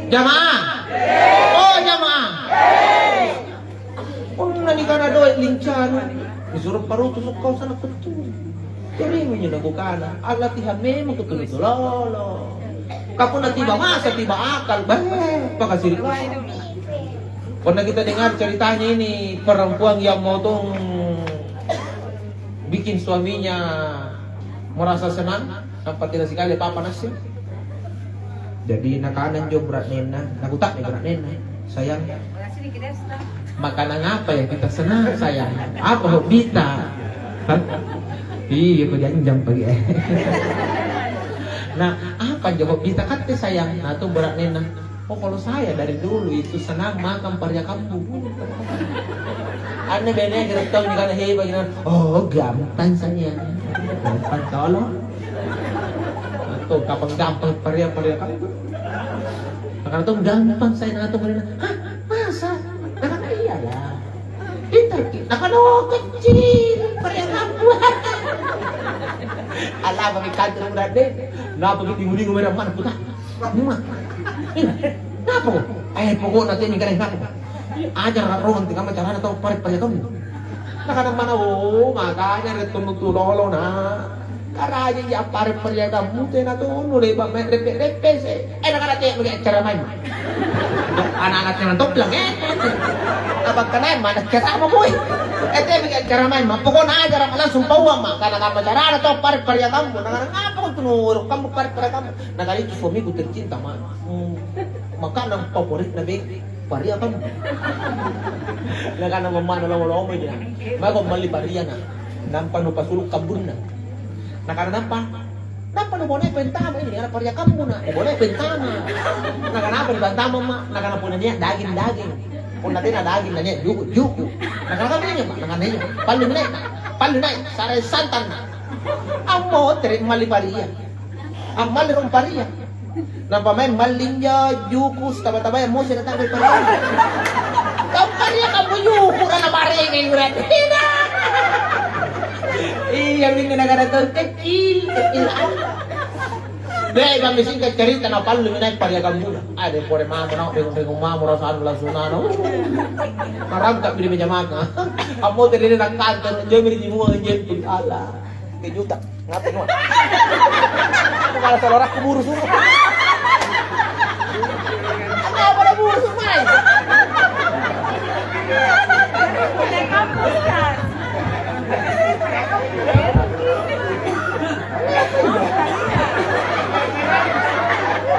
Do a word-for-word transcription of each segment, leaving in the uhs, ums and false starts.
Jamaah? Oh, jamaah? Punna nikana doe' lincana, nisuro parutusu' kau sana kuttu. Jari minjo nakukana, allatihang memang kuttu lolo. Ka punna tiba masa, tiba akal, beh, pakasiri'. Pernah kita dengar ceritanya ini, perempuan yang mau tong bikin suaminya merasa senang, nampa tena sikali apa-apa ngaseng. Jadi nakana anjo bura'nenna, nakuta'nang bura'nenna, "Sayang, makanan apa yang kita senang, sayang? Apa hobbita?" Iya, kau janjang pagi, eh. Nah, apa anjo hobbita katte, sayang? Nah, tu bura'nenna, "Oh, kalau saya dari dulu itu senang makan pariakambu." Anne bene gere' tau nikana heba gina. "Oh, gampang saja. Gampang tolong." Tuh, kapang gampang paria-, pariakambu. Nakana tuh, "Gampang saya." Nakana tuh, "Hah, masa?" Nakana, "Iyalah. Pintar ki." Nakana, "Oh, kecil pariakambu." Alapa mi kantor udah deh. Napa ki dingu-dingu merah mana putar? Napa? Eh, pokokna tena nikana napa? Ajara' rong antekamma carana tau pare' pariakambu. Nakana mana, "Oh, makanya rie' tunu tu lolo, na. Karaja iya pare' pariakambu, tena tunu le'ba' mae reppe-reppe se." Eh, nakana, "Tea' maki accaramaimma'." Ana'-ana' tena toplang, eh. Apa kanaimma', ana' kiasa'ma boy. Eh, tea' maki accaramaimma'. Pokokna ajara' langsung pauamma'. Kana kamma carana tau pare' pariakambu. Nakana, "Ngapa tunu rong kamma pare' pariakambu?" Nakana, "Itu suamiku tercinta, ma." Hmm. Makana favoritna be, pariakambu. Nakana mammana lomo-lomo nia. Mako malli pariana. Nampa nupasulu' kambunna. Nakana nampa, nampa nubonei pentama ini, nakana pariakambu na. Nubonei pentama. Nakana apa nipantama, ma? Nakana punna nia' daging-daging. Punna tena daging na nia' juku'-juku'. Nakana apa nia', ma? Nakana iya. Pallu nai'. Pallu nai'. Sare santang. Ammotere' malli paria. Ammalli rong paria. Nampa mae malli injo juku' sitaba-tabaya mosi na ta'be paria. Kau pariakambu juku' na nabarengai berarti. Iya, minne nakana tau kecil, kecil apa? Deh, kami singkat cerita, napallumi nai' pariakambuna. Ade pore mamo, nau' rengung-rengung mamo, rasa anu langsung nana. Uh, marangka'mi di meja makan. Ammotere' ri kantor, jami ri timua jemput. Alah. Kejutan. Ngapa nu? Kepala salorakku buru semua. Kenapa ada buru semua?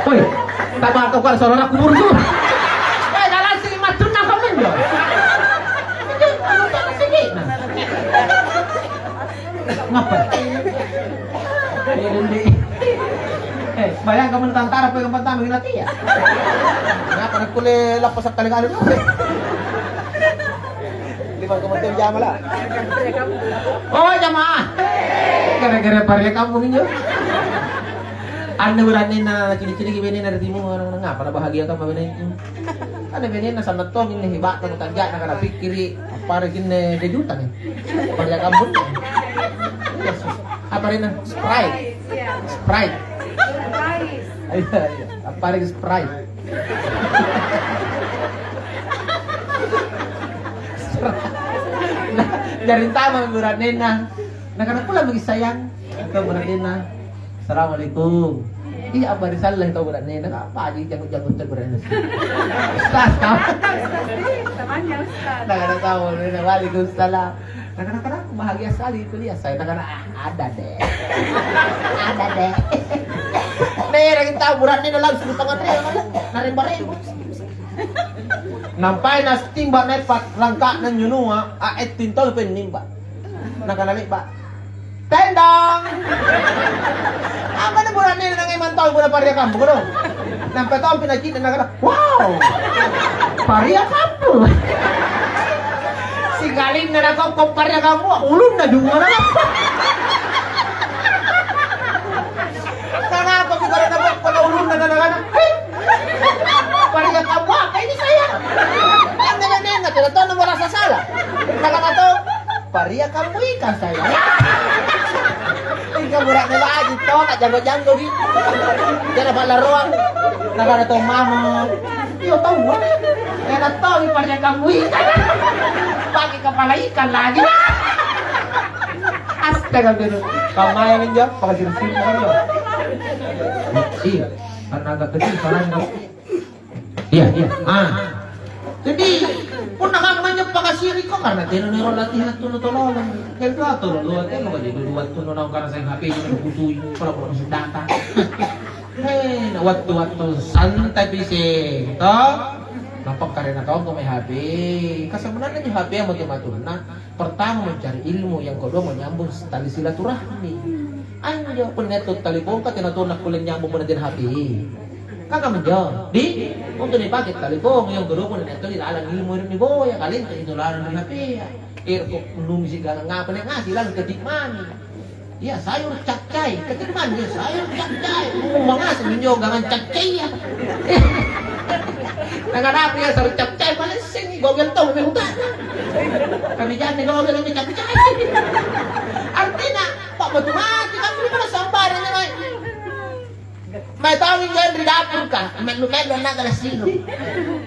Woi, tak bakal kau salorakku buru semua. Woi, dalam sini mah tunang kau menjual. Ngapa? Iya, Dendi. Eh, bayangkan mentantara pole pertama kena tia. Ngapa nakkulle lappa sakkali-kali dulu? Lima kementerian jama lah. Oh, jamaah. Gara-gara pariakambu injo. Anne bura'nenna cini-ciniki benena ri timua, ngapa na bahagia kamma benena itu? Anne benena sanna' tongi inni heba'na, kutanja'na kana pikkiri', appare' kinne kejutan. Pariakambu. Iya, sus. Apa arenna? Sprite. Iya. Sprite. Sprite. Iya, iya. Apa arenna Sprite? Nah, jari tama bura'nenna. Nakana pula maki sayang. Atau bura'nenna. Assalamualaikum. Ih, apa risallang tau bura'nenna? Apa aja janggut-janggut tau bura'nenna. Ustaz, kau. Namanya Ustaz. Nakana tau bura'nenna. Waalaikumsalam. Nakana, "Kenapa bahagia sekali kuliah saya?" Nakana, "Ah, ada deh. Ada deh." Nih, lagi tau bura'nenna langsung di tangan dia, kan? Naremba-remba. Nampai nastimba nai' pat langka'na nyunua, a, etting tau pennimba. Nakana le'ba', "Tendang!" Apa nih bura'nenna nangai mantau bura'ne pariakambu, kodong? Nampa tompi nacini' nakana, "Wow! Pariakambu!" Sikalinna nakokko pariakambu, ulunna jumara. Kenapa kita ada nampak pada ulunna nakana, "Hei! Pariakambu apa ini saya?" Kan neneknya tidak tahu nomor rasa salah. Nakana to, "Pariakambu ikan saya." Ikan Kurang baji to, tak janggo-janggo di. Dia dapat laroang. Nakana tau mama. Iyo tau. Enak tau di pada kamu ikan. Pakai kepala ikan lagi. Astaga, guru. Kau main aja, pasir sini. Iya, karena agak kecil, karena agak Iya, iya. Ah. Jadi, punna mangkamo pakasiriko karena tena nero latihan tunu tololong. Jadi doa tolong doa tena baji dua tunu naung karena saya H P itu kusui kalau kalau bisa data. Hei, nah, waktu-waktu santai piseng, toh? Nampak karena kau kau main H P. Kan sebenarnya di H P yang mati-mati. Nah, pertama mencari ilmu, yang kedua menyambung tali silaturahmi. Anjo punna tu talipongka tena tona kulle nyambung punna tena H P. Kan kaminjo, di? Untuk dipake talipong, yang kedua punna tu ilalang ilmu ri niboya, kalenta itu lalang ri H P ya. Ero ko nunung si ganang ngapa nih ngasih lalang ke dik mani. Iya sayur cacai, ke dik mani ya sayur cacai. Mau ngasih minjo gangan cacai ya. Nah, kenapa ya sayur cacai? Malah sing gogel tau memang utang. Kami jangan gogel ini cacai. Artinya, Pak betul mati, kan belum ada sambaran ya, Mai. Mai tau injo ri dapurka, mellu-mellu ana'na lassinu.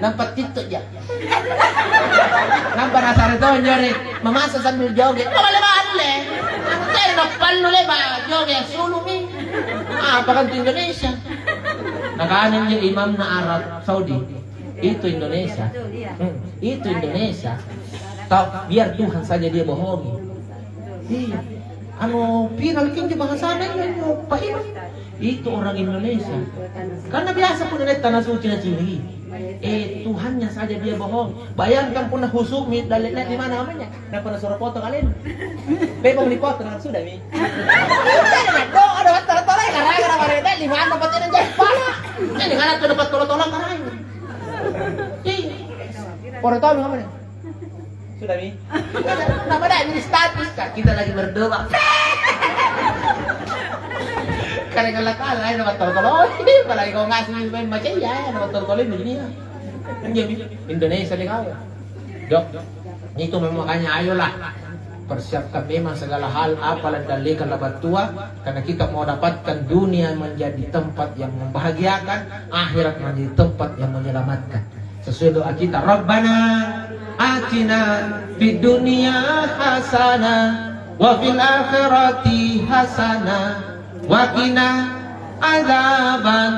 Nampa tittoja. Nampa nasare tonjo ri, mamasa sambil joget. Mabale-bale. Anu tena nappallu leba joget assulumi. Apa kan tu Indonesia? Nakana injo imamna Arab Saudi. Itu Indonesia. Hmm, itu Indonesia. Tau, biar Tuhan saja dia bohongi. Iya. Anu viral kinjo bahasana injo, injo, Pak Imam. Itu orang Indonesia. Karena biasa pun ada tanah suci na ciri. Eh, Tuhannya saja dia bohong. Bayangkan punna husukmi dalle di mana namanya? Nah, pernah suruh foto kalian? Bebong di foto, nah, sudah mi. Doa ada tolong-tolong karena karena di mana pasti ada pala. Ini kan ada dapat tolong-tolong karena. Ih. Orang tahu namanya? Sudah mi. Nama dah ini status kan kita lagi berdoa. Karena kalau kalah ada tolong-tolong. Apalagi kau ngasih main macam ya, ada tolong-tolong ini ya. Indonesia nih kau. Dok, itu memang makanya ayolah persiapkan memang segala hal apa yang dalilkan battua karena kita mau dapatkan dunia menjadi tempat yang membahagiakan, akhirat menjadi tempat yang menyelamatkan. Sesuai doa kita, Rabbana atina fid dunya hasanah wa fil akhirati hasanah wa qina adzaban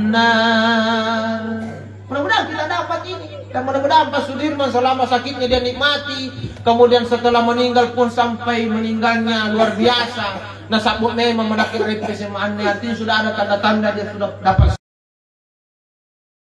nar. Mudah-mudahan kita dapat ini. Dan mudah-mudahan Pak Sudirman selama sakitnya dia nikmati. Kemudian setelah meninggal pun sampai meninggalnya luar biasa. Nasabut memang menakut dari P S M A-nya. Artinya sudah ada tanda-tanda dia sudah dapat